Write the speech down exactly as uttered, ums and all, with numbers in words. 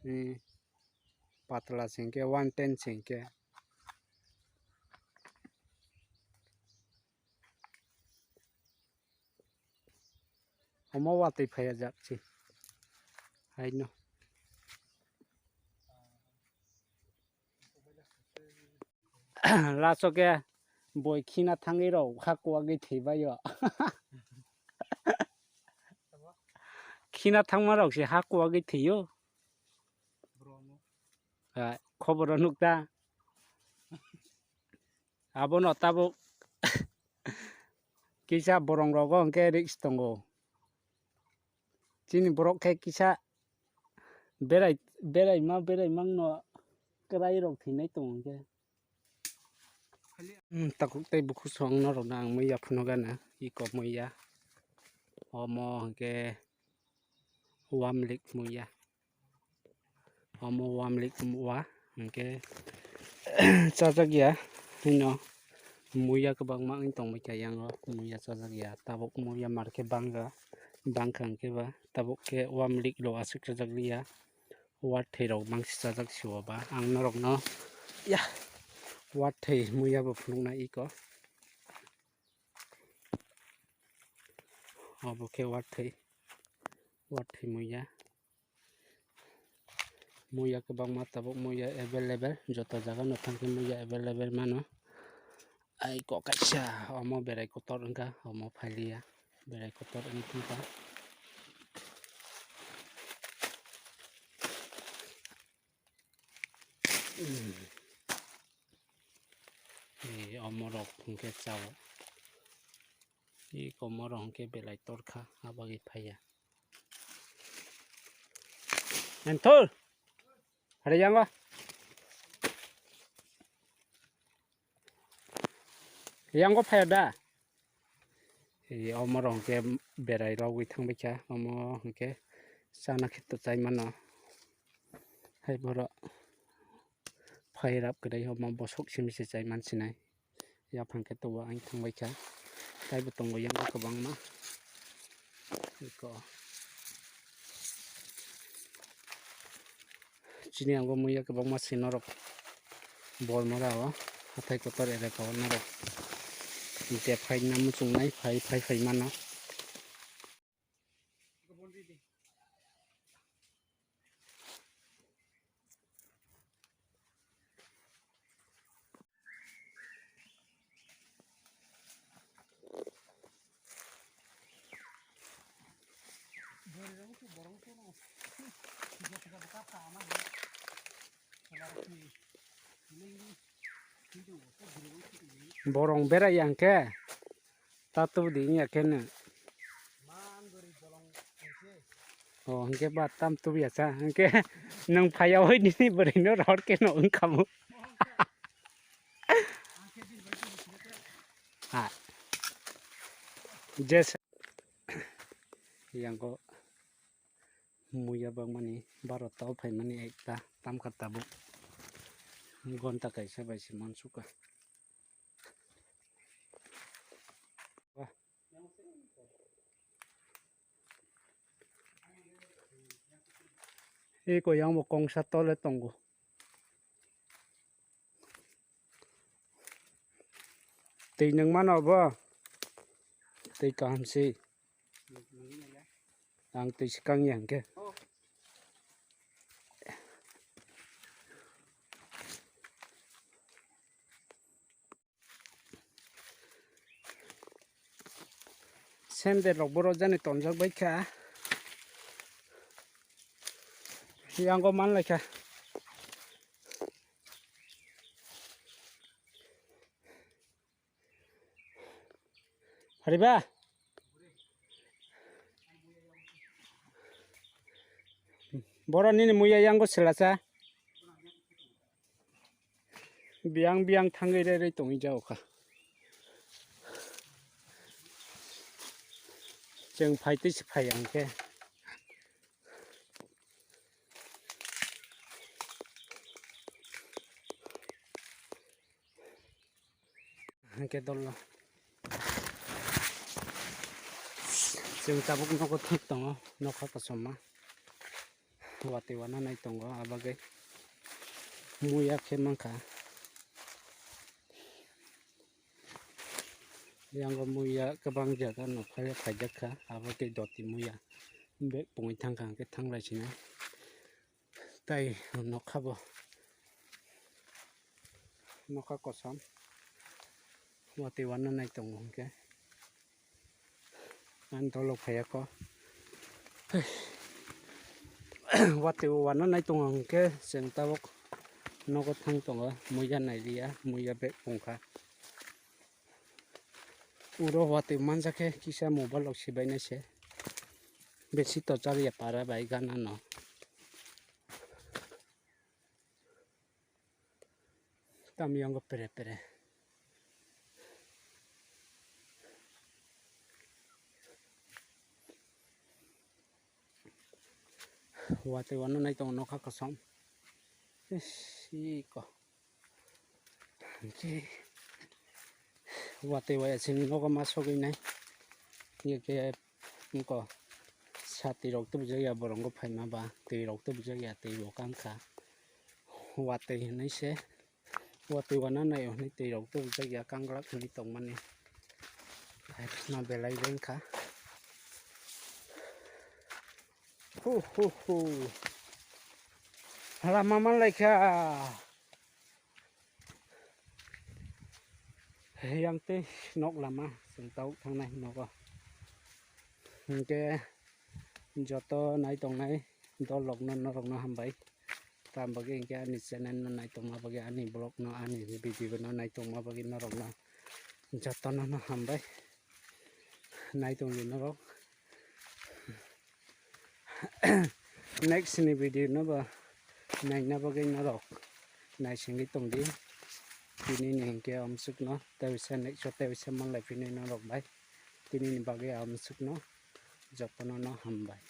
Hmm. Patla sengke one ten sengke. Omo watwi phaiya jak se. Haino. Laso khe boi khina thangwi rok ha kuwagwi thwibaio. Khina thangma rok se ha kuwagwi thwio. Hai, khoboro nukta. Abono tabuk kisa borong rogo hwnkhe risk tongo. Chini borok khe kisa berai, beraima, beraimangno kwrai rok thwinai tongo hwnkhe. Hmm, takhuk tei bukhuk song norokno ang muiya phunukgana, iko muiya. Omo hwnkhe wamlik muiya. Omo wamlik wa hwnkhe chajakya hino muiya kwbangma wng tongbaikha yango, muiya chajakya. Tabuk muiya markhe bangkha, bangkha hwnkhe ba tabuk khe wamlik rok aswk chajakliya. Watwi rok mangsi chajak sio ba ang norokno ya watwi muiya bo phunukna iko. Obo khe watwi, watwi muiya. Muiya kwbangma tabuk muiya available, joto jaga no thangkhe muiya available mano. Ai kok kaisa omo berai kotor wngkha, omo phailiya, berai kotor wngkha. Ei omorok hwnkhe chao. Ei komorok hwnkhe belai torkha, abagwi phaiya. Enthol! Hare yango. Yango phaiya da? Ei, omo rok hwnkhe berai rogwi thangbaikha, omo hwnkhe chana khe to chai mano. Hai borok phairap kwrwi omo bosok simi se chai mansinai. Yaphang khe to ang thangbaikha, taibo tongo yang kwbangma. Eko. Chini yango muiya kwbangma se norok Bormora o hathai kotor elaka o norok je phaina muchungnai phai phai phai mano. Borong berai yang khe. Tato di wngya khe no. O, hwnkhe ba tam tubuya cha. Hwnkhe nwng phaiya oi nini bwrwino rohor khe no wngkhamu. Ha. Jesa. Yango muiya bangmani barota phaimani ekta tamkha tabuk. Gonta kaisa bai se mansukha. Eko yang bo kongsa tole tongo. Twi nwng mano bo? Twi kaham se. Ang twi swkang ya hwnkhe. Sendel rok borok jani tonjak bai kha. Yango man lai kha. Hariba. Boro nini muya yango sela cha. Biyang biyang thangwi rerwi tongwi jao kha. Chwng phai twi se phai ang khe. Hwnkhe dol no. Chwng tabuk nogo thang tongo, nokha kosom ma. watwi wana nai tongo, abagwi muya khe mankha. Yango muya kwbang jaga no phai phaijak kha, abo khe doti muya bek pungwi thangkha, hwnkhe thanglai sinai. Tai nokha bo, nokha kosom watwi wana nai tongo hwnkhe. Ang dolok phaiya kho. Watwi wana nai tongo hwnkhe chwng tabuk nogo thang tongo, muya nai liya, muya bek pungkha. Uro watwi manja khe kisa mobile rok sibainai se. Besi to chaliya para bai gana no. Tamyongo pere pere. Watwi wana nai tongo nokha kosom. Ish, iko. Hwnkhe watwi waya chini nogo ma sogwi nai. Hwnkhe iko sati rok tubujak ya, borok phaima ba twi rok tubujak ya, twi bo kankha. Watwi hinwi se, watwi wana nai hwnwi twi rok tubujak ya, kanglak hwnwi tongmani. Hai khna belai bengkha. Hu, hu, hu. Lama manlaikha. Yang tei nok lama chwng tabuk thangnai nogo. Hwnkhe joto nai tongnai dol rokno, norokno hambai. Tam bagwi hwnkhe ani channel no nai tongma bagwi, ani vlog no, ani video no nai tongma bagwi norokno jotono no hambai. Nai tongdi norok. Next ni video no bo naina bagwi norok naisingwi tongdi. Tini ni hwnkhe amsukno tei bisa next o tei bisa manlai phini norok bai. Tini ni bagwi amsukno jotono no hambai.